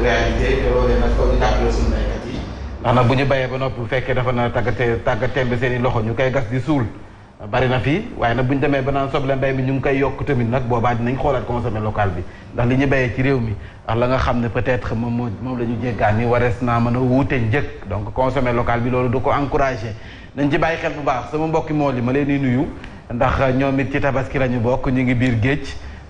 réalité te loolee nag foog ñu jàppale suñu baykat yi. ndax nag bu ñu bayee ba noppi bu fekkee dafa na tàggatémbe seen i loxo ñu koy gas di suul bari na fii waaye nag bu ñu demee ba naan soble mbay mi ñu ngi koy yokk tamit nag boobaa dinañ xoolaat consommer local bi ndax li ñu bayee ci réew mi ak la nga xam ne peut-être moom la ñu jéggaan ni warees naa mën a wuute njëkk donc consommer local bi loolu du ko encouragé nañ ci bàyyi xel bu baax sama mbokki mool yi ma leen di nuyu ndax ñoom it ci tabaski la ñu bokk ñu ngi biir géej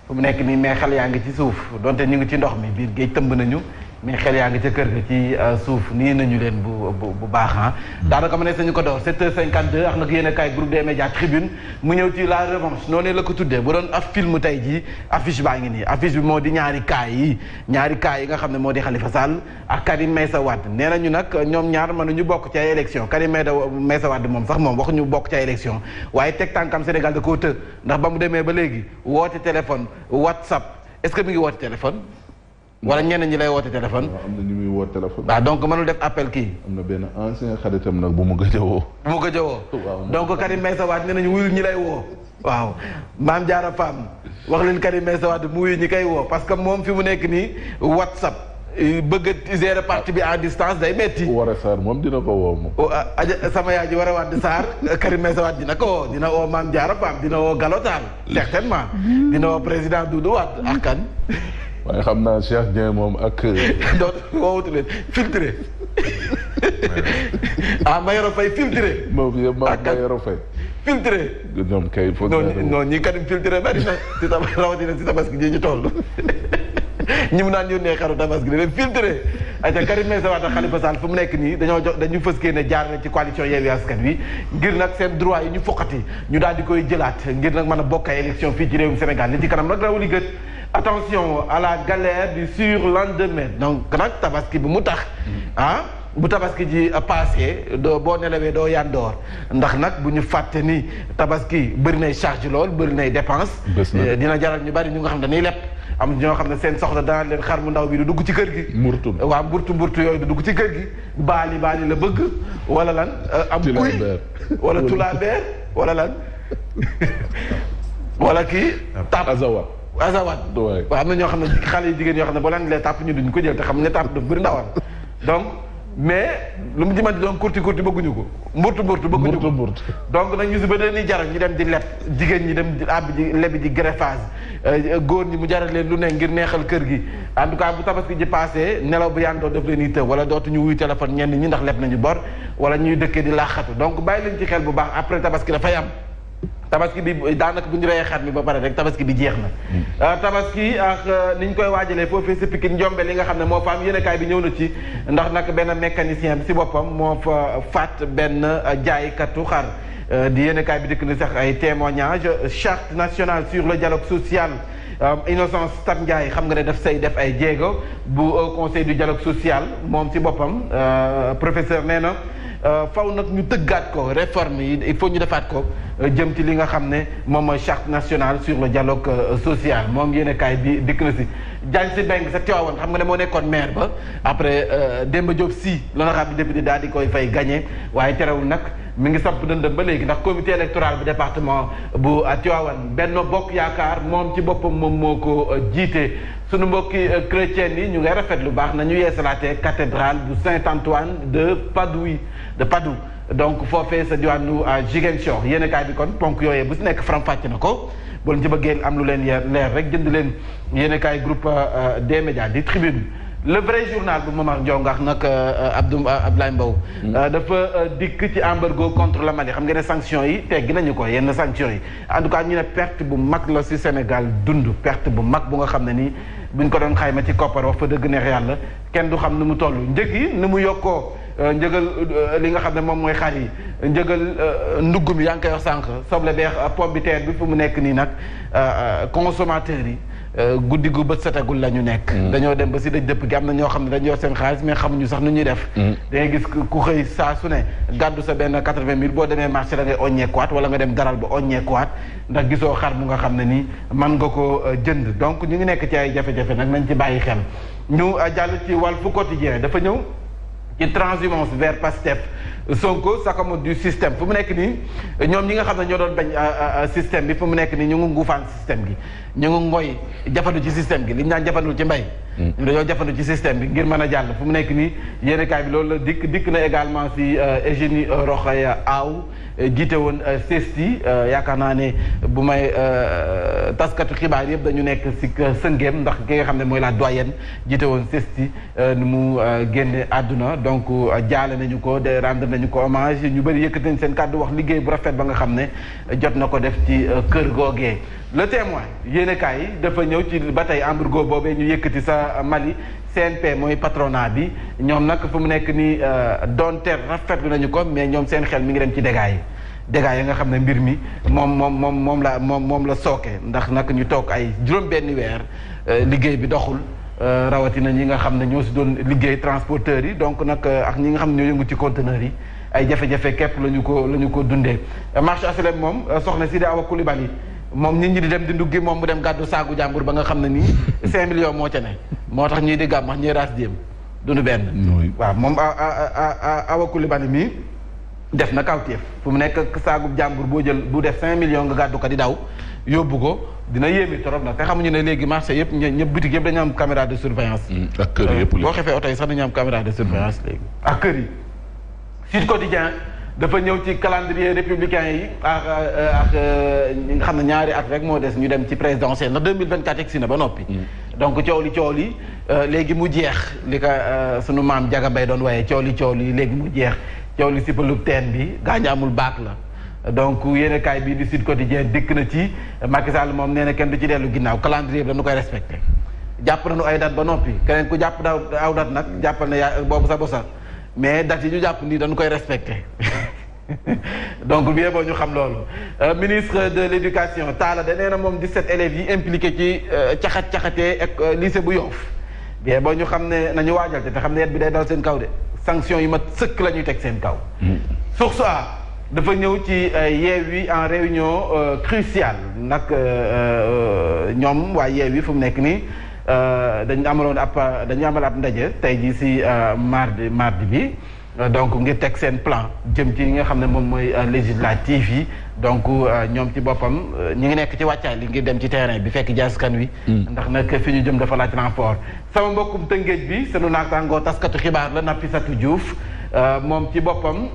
fu mu nekk nii mais xel yaa ngi ci suuf donte ñu ngi ci ndox mi biir géej tëmb nañu mais xel yaa ngi ca kër ga ci suuf nii nañu leen bu baax ah. daanaka ma ne sañu ko door 7h52 ak nag yéen a kaay groupe des médias tribune mu ñëw ci la revanche noonu la ko tuddee bu doon af film tey jii affiche baa ngi nii affiche bi moo di ñaari kaay yi nga xam ne moo di Khalifa Sall ak Karim Meïssa Wade nee nañu nag ñoom ñaar mënuñu bokk ci ay élection Karim Meïssa Wade moom sax moom waxuñu bokk ci ay élection waaye teg tànkam Sénégal da koo të ndax ba mu demee ba léegi woote téléphone WhatsApp est-ce que mi ngi woote téléphone wala ñenn ñi lay woote téléphone. am na ñu muy woote téléphone. waaw donc mënul def appel kii. am na benn ancien xaritam nag bu mu gëj a woo. donc Karim Meïssa Wade nee nañu wuyul ñi lay woo. waaw Mame Diarra Fam wax leen Karim Meïssa Wade mu wuyu ñi koy woo parce que moom fi mu nekk nii WhatsApp bëgg a gérer parti bi à distance day metti. Waré Sarr moom dina ko woo moom. sama yaay ji Waré Wade Sarr Karim Meïssa Wade dina ko woo dina woo Mame Diarra Fam dina woo Gallo Tall certainement. dina woo président Doudou Wade ak kan. waaye xam naa Cheikh Dieng moom ak. donc woowutu leen filtré. Mayoro Faye filtré. moom yëpp Mayoro Faye. filtré. ñoom kay foog non ñi Karim filtré bari na si rawatina si tabaski ji ñu toll. ñi mu naan yónnee xaru tabaski di leen filtré. ayca Karim Meïssa Wade ak Khalifa Sall fu mu nekk nii dañu fës ne jaar na ci coalition Yewwi Askan Wi ngir nag seen droit yi ñu foqati ñu daal di koy jëlaat ngir nag mën a bokk ay élection fii ci réewum Sénégal li ci kanam nag rawuli gët. attention à la galère du surlendemain donc nag tabaski bi mu tax bu tabaski ji passé boo nelawee doo yandoor ndax nag bu ñu fàtte ni tabaski bëri nay charge lool bëri nay dépense dina jaral ñu bari ñu nga xam ne dañuy lepp am ñoo xam ne seen soxla dana leen xar mu ndaw bi du dugg ci kër gi waaw mburtu yooyu du dugg ci kër gi baali la bëgg wala lan am kuy wala tulaabeer wala lan wala kii tap azawat waaw am na ñoo xam ne xale yu jigéen yoo xam ne boo leen lee tàpp ñu duñ ko jël te xam ne tàpp daf bëri ndawal donc mais lu mu jëmante doon kurti bëgguñu ko mburtu bëgguñu ko donc nag ñu si ba dañuy jaral ñu dem di leb jigéen ñi dem di àbb ji lebi ji greffage góor ñi mu jaral leen lu ne ngir neexal kër gi en tout cas bu tabaski ji passé nelaw bu yàndoo daf leen yi të wala dootuñu wuy téléphone ñenn ñi ndax leb nañu bor wala ñuy dëkkee di laaxatu donc bàyyi leen ci xel bu baax après tabaski dafay am tabaski bi daanaka bu ñu reyee xar mi ba pare rek tabaski bi jeex na tabaski ak ni ñu koy waajalee foofee si Pikine njombe li nga xam ne moo fa am yéenekaay bi ñëw na ci ndax nag benn mécanicien bi si boppam moo fa faat benn jaaykatu xar di yéenekaay bi dikk na sax ay témoignages charte nationale sur le dialogue social Innocence Ntap Ndiaye xam nga ne daf say def ay jéego bu conseil du dialogue social moom si boppam professeur nee na faw nag ñu tëggaat ko réforme yi il faut ñu defaat ko jëm ci li nga xam ne moom mooy charte nationale sur le dialogue social moom yéenekaay bi dikk na si Diagne Sy Mbengue sa Tivaouane xam nga ne moo nekkoon maire ba après Demba Diop Sy l'honorable député daal di koy fay gagné waaye terewul nag mi ngi samp dëndëm ba léegi ndax comité électoral bu département bu Tivaouane Benno Bokk Yaakaar moom ci boppam moom moo ko jiite sunu mbokki chrétiens yi ñu ngay rafet lu baax nañu yeesalaatee cathédrale bu Saint-Antoine de Padoue donc foofee sa diwaanu Ziguinchor yéenekaay bi kon ponk yooyee bu si nekk faram-fàcce na ko boo leen ci bëggee am lu leen leer rek jënd leen yéenekaay groupe des médias di Tribune le vrai journal bu Momar Ndiongax nag Abdoulaye Mbow dafa dikk ci embargo contre le Mali xam nga ne sanctions yi teggi nañu ko yenn sanctions yi en tout cas ñu ne perte bu mag la si Sénégal dund perte bu mag bu nga xam ne nii buñ ko doon xayma ci koppar wax fa dëgg neex yàlla kenn du xam nu mu toll njëg yi ni mu yokkoo njëgal li nga xam ne moom mooy xar yi njëgal ndugg mi yaa ngi koy wax sànq soble beex pomme de terre bi fu mu nekk nii nag consommateurs yi guddi gu bët setagul la ñu nekk dañoo dem ba si dëj dëpp gi am na ñoo xam ne dañu yor seen xaalis mais xamuñu sax nu ñuy def da ngay gis ku xëy saa su ne gàddu sa benn 80 000 boo demee marché da ngay oññeekuwaat wala nga dem daral ba oññeekuwaat ndax gisoo xar mu nga xam ne nii man nga ko jënd donc ñu ngi nekk ci ay jafe-jafe nag nañ ci bàyyi xel ñu jàll ci Walf Quotidien dafa ñëw ci transhumance vers Pastef Sonko s'accommode du système fu mu nekk nii ñoom ñi nga xam ne ñoo doon bañ système bi fu mu nekk nii ñu ngi nguufaan système gi ñu ngi ngoy jafandu ci système gi li ñu naan jafandu ci mbay ñu dañoo jafandu ci système bi ngir mën a jàll fu mu nekk nii yéenekaay bi loolu la dikk na également si Eugénie Rokhaya Aw jiite woon CESTI yaakaar naa ne bu may taskatu xibaar yëpp dañu nekk si sëngeem ndax ki nga xam ne mooy la doyenne jiite woon CESTI nu mu génne àdduna donc jaale nañu ko de rendre nañu ko hommage ñu bëri yëkkati nañ seen kàddu wax liggéey bu rafet ba nga xam ne jot na ko def ci kër googee le témoin yéenekaay yi dafa ñëw ci ba tey embargo boobee ñu yëkkati sa Mali CNP mooy patronat bi ñoom nag fu mu nekk nii doonte rafetlu nañu ko mais ñoom seen xel mi ngi dem ci dégâts yi nga xam ne mbir mi moom la sooke ndax nag ñu toog ay juróom-benni weer liggéey bi doxul rawatina ñi nga xam ne ñoo si doon liggéey transporteurs yi donc nag ak ñi nga xam ne ñoo yëngu ci conteneurs yi ay jafe-jafe képp la ñu ko dundee marché HLM moom soxna Sidi Awa Coulibaly moom nit ñi di dem di nduggi moom mu dem gàddu saagu jàmbur ba nga xam ne nii 5 millions moo ca ne moo tax ñii di gàmmax ñuy raas jéem duñu benn waaw moom Awa Coulibaly mii def na kawteef fu mu nekk saagu jàmbur boo jël bu def 5 millions nga gàddu ko di daw yóbbu ko dina yéemi trop nag te xamuñu ne léegi marché yëpp ñëpp boutique yëpp dañu am caméra de surveillance ak kër yëpp boo xefee oto yi sax dañu am caméra de surveillance léegi ak kër yi Sud Quotidien dafa ñëw ci calendrier républicain yi ak ñi nga xam ne ñaari at rek moo des ñu dem ci présidentielle ndax 2024 egsi na ba noppi donc coow li léegi mu jeex li ko sunu maam Jaga Mbay doon waaye coow li léegi mu jeex coow li sipalub teen bi gaañ amul baak la donc yéenekaay bii di Sud Quotidien dikk na ci Macky Sall moom nee na kenn du ci dellu ginnaaw calendrier bi dañu koy respecté jàpp nañu ay date ba noppi keneen ku jàpp aw date nag jàppal ne yaa boobu sa bosa mais date yi ñu jàpp nii dañu koy respecté donc bien boo ñu xam loolu ministre de l'éducation Talla da nee na moom 17 élèves yi impliqué ci caxatee ak lycée bu Yoff bien boo ñu xam ne nañu waajal te xam ne yet bi day dal seen kaw de sanction yi mat sëkk la ñuy teg seen kaw source a dafa ñëw ci Yewwi en réunion cruciale nag ñoom waa Yewwi fu mu nekk nii dañu amal ab ndaje tey jii si mardi bi donc ngir teg seen plan jëm ci nga xam ne moom mooy législative yi donc ñoom ci boppam ñi ngi nekk ci wàccaay li ngir dem ci terrain bi fekk jaaskan wi ndax nag fi ñu jëm dafa laaj renfort sama mbokkum tëngéej bi sunu naataangoo taskatu xibaar la Nafissatou Diouf moom ci boppam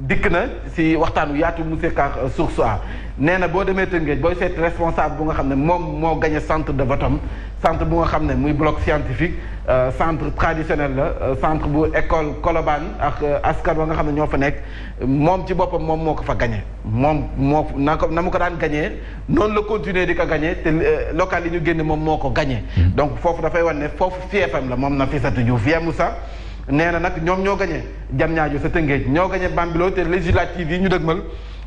dikk na si waxtaan wu yaatu mu sekk ak Source A nee na boo demee Tëngéej booy seet responsable bu nga xam ne moom moo gagné centre de votam centre bu nga xam ne muy bloc scientifique centre traditionnel la centre bu école Colobane ak askan ba nga xam ne ñoo fa nekk moom ci boppam moom moo ko fa gagné moom moo na mu ko daan gagné noonu la continuer di ko gagné te local yi ñu génne moom moo ko gagné donc foofu dafay wan ne foofu fiefam la moom Nafissatou Diouf yemu sax nee na nag ñoom ñoo gagné Diamniadio sa Tëngéej ñoo gagné Bambilor te législative yi ñu dëgmal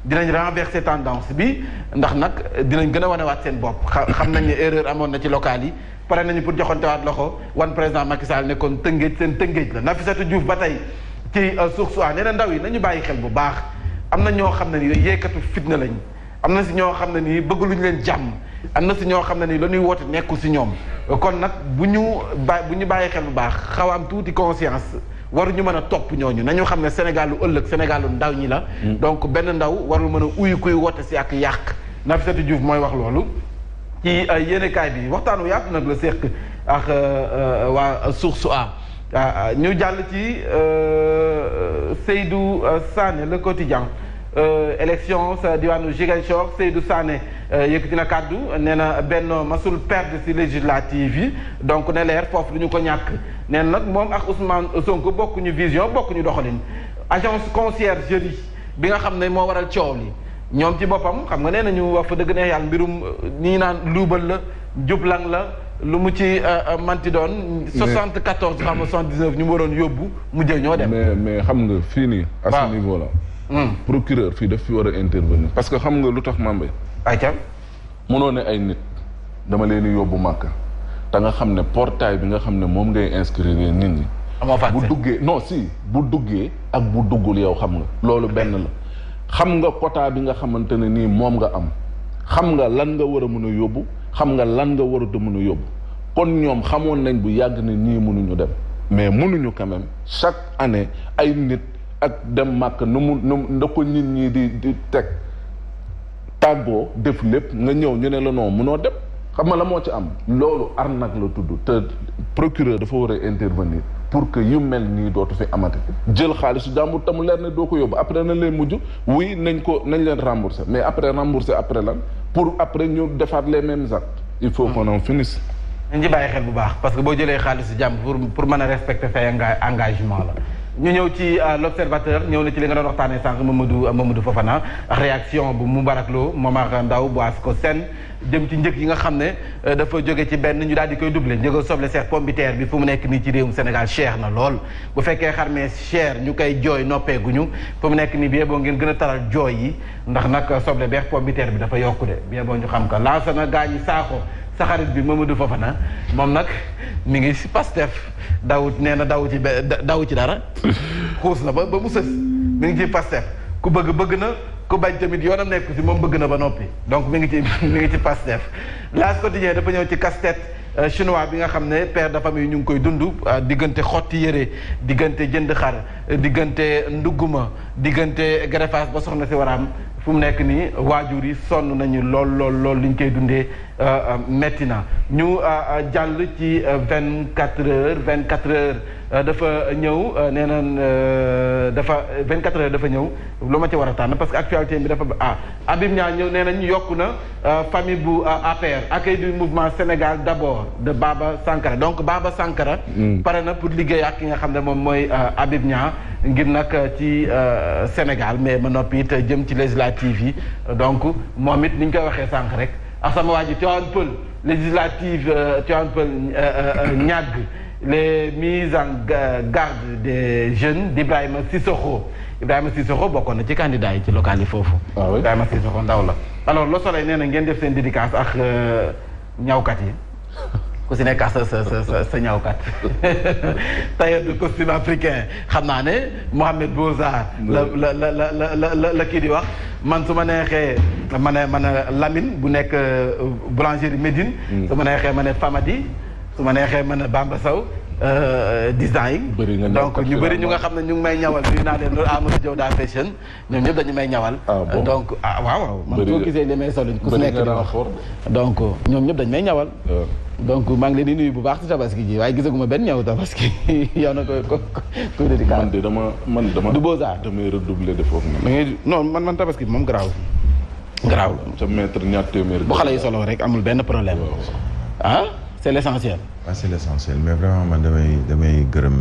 dinañ renverser tendance bi ndax nag dinañ gën a wanewaat seen bopp xam nañ ne erreur amoon na ci local yi pare nañu pour joxantewaat loxo wan président Macky Sall ne kon Tëngéej seen Tëngéej la Nafissatou Diouf ba tey ci Source A nee na ndaw yi nañu bàyyi xel bu baax am na ñoo xam ne ni yeekatu fitna lañ am na si ñoo xam ne nii bëgg luñu leen jàmm am na si ñoo xam ne nii la ñuy woote nekkul si ñoom kon nag bu ñu bàyyi xel bu baax xaw am tuuti conscience waruñu mën a topp ñooñu nañu xam ne Sénégal lu ëllëg Sénégal lu ndaw ñi la donc benn ndaw warul mën a uyu kuy woote si ak yàq Nafissatou Diouf mooy wax loolu ci yéenekaay bi waxtaanu yaatu nag la seq ak waa Source A ñu jàll ci Seydou Sané le quotidien élection sa diwaanu Ziguinchor Seydou Sané yëkkati na kàddu nee na Benno masul perdre ci législative yi donc ne leer foofu du ñu ko ñàkk nee na nag moom ak Ousmane Sonko bokkuñu vision bokkuñu doxalin agence conciergerie bi nga xam ne moo waral coow li ñoom ci boppam xam nga nee nañu wax fa dëgg ne yàlla mbirum ñi naan luubal la jublang la lu mu ci manti doon 74 xam nga 79 ñu waroon yóbbu mujjee ñoo dem mais xam nga fii nii à ce niveau là procureur fii daf fi war a intervenir parce que xam nga lu tax Mambay ayca mënoo ne ay nit dama leen di yóbbu Màkka te nga xam ne portail bi nga xam ne moom ngay inscrire nit ñi bu duggee non si bu duggee ak bu duggul yow xam nga loolu benn la xam nga quota bi nga xamante ne nii moom nga am xam nga lan nga war a mën a yóbbu xam nga lan nga warut a mën a yóbbu kon ñoom xamoon nañ bu yàgg ne ñii mënuñu dem mais mënuñu quand même chaque année ay nit ak dem màkk nu mu nda ko nit ñi di teg tàggoo def lépp nga ñëw ñu ne la non mënoo dem xam nga la moo ci am loolu arnaque la tudd te procureur dafa war a intervenir pour que yu mel nii dootu fi amati jël xaalisu jàmbur tamu leer ne doo ko yóbbu après nañ leen mujj oui nañ leen rembourser mais après rembourser après lan pour après ñu defaat les mêmes actes il faut qu'on en finisse. nañ ci bàyyi xel bu baax parce que boo jëlee xaalisu jàmbur pour mën a respecter say engagement la. ñu ñëw ci l'observateur ñëw na ci li nga doon waxtaanee sànq Mamadou Fofana ak réaction bu Moubarak Lo Momar Ndao bu Ascosen jëm ci njëg yi nga xam ne dafa jóge ci benn ñu daal di koy doublé njëgal soble seer pombiteer bi fu mu nekk nii ci réewum Sénégal cher na lool bu fekkee xarmee cher ñu koy jooy noppeeguñu fu mu nekk nii bi boo ngeen gën a taral jooy yi ndax nag soble beex pombiteer bi dafa yokku de bi boo ñu xam ko lancé na gaa ñi saako sa xarit bi Mamadou Fofana moom nag mi ngi si Pastef daw nee na daw ci dara xuus na ba mu sës mi ngi ci Pastef ku bëgg na ku bañ tamit yoonam nekk si moom bëgg na ba noppi donc mi ngi ci Pastef L'As Quotidien dafa ñëw ci casse-tête chinois bi nga xam ne père de famille ñu ngi koy dund diggante xotti yére diggante jënd xar diggante ndugguma diggante greffage ba soxna si waraam fu mu nekk nii waajur yi sonn nañu lool liñ koy dundee metti na ñu jàll ci 24 heures dafa ñëw nee na dafa 24 heures dafa ñëw lu ma ci war a tànn parce que actualité bi dafa Habib Niang ñëw nee nañ yokku na famille bu APR accueil du mouvement Sénégal d'abord de Baba Sankara donc Baba Sankara pare na pour liggéey ak ki nga xam ne moom mooy Habib Niang ngir nag ci Sénégal mais ma noppi it jëm ci législative yi donc moom it ni ñu koy waxee sànq rek ak sama waa ji Tivaouane Peulh législative Tivaouane Peulh ñàgg les mises en garde des jeunes d'Ibrahima Sissoko bokkoon na ci candidat yi ci local yi foofu. Ibrahima Sissoko ndaw la. alors Le Soleil nee na ngeen def seen dédicace ak ñawkat yi ku si nekk sa ñawkat tailleur de costume africain xam naa ne Mohamed Bozar la kii di wax man su ma neexee ma ne Lamine bu nekk boulangerie Médine. su ma neexee ma ne Famadi. su ma neexee mën a Bamba Sow design donc ñu bëri ñu nga xam ne ñu ngi may ñawal nuyu naa leen loolu Amadou Diaw daa fashion ñoom ñëpp dañu may ñawal donc waaw man soo gisee li may solo ku si nekk di wax donc ñoom ñëpp dañu may ñawal donc maa ngi leen di nuyu bu baax ci tabaski ji waaye gisaguma benn ñaw tabaski yow na ko dédicace man de dama du Beaux-Arts damay redoubler de foofu non man tabaski bi moom garaaw la sa maître ñaar téeméer bu xale yi solo rek amul benn problème c'est l'essentiel. C'est l'essentiel mais vraiment man damay gërëm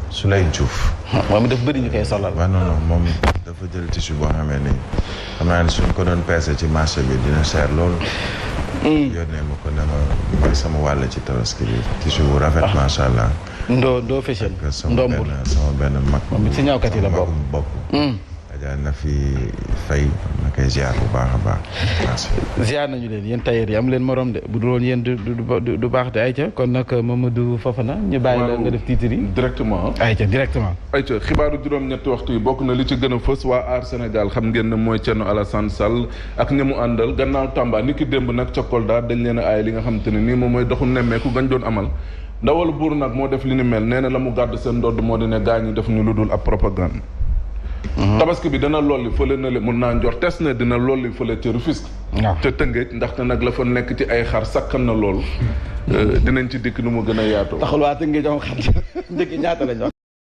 Souley Diouf. moom dafa bëri ñu koy solal. waaw non moom dafa jël tissu boo xamee ni xam naa ne suñ ko doon peese ci marché bi dina cher loolu. yónnee ma ko ne ma mooy sama wàll ci tabaski bi tissu bu rafet macha allah. ndoo fashion ndoo mbur sama benn mag. moom si ñawkat yi la bopp. Adja na fi fay ma koy ziar bu baax a baax. ziar nañu leen yéen tailleur yi am leen morom de bu dul woon yéen du baax de ayca kon nag Mamadou Fofana ñu bàyyi la nga def titre yi. directement ayca directement. ayca xibaaru juróom-ñetti waxtu yi bokk na li ci gën a fës waa Aar Sénégal xam ngeen ne mooy Thierno Alassane Sall ak ñi mu àndal gannaaw Tamba ni ki démb nag ca Kolda dañ leen a aay li nga xamante ne nii moom mooy doxum nemmeeku gañ doon amal ndawal buur nag moo def li ni mel nee na la mu gàdd seen ndodd moo di ne gaa ñi def ñu lu dul ab propagande. tabaski bi dana lolli fële na le mun naa njor tes ne dina lolli fële ca Rufisque te Tëngéej ndaxte nag la fa nekk ci ay xar sakkan na lool dinañ ci dikk nu mu gën a yaatoo taxul waa Tëngéej am xar njëkk ñaata lañ wax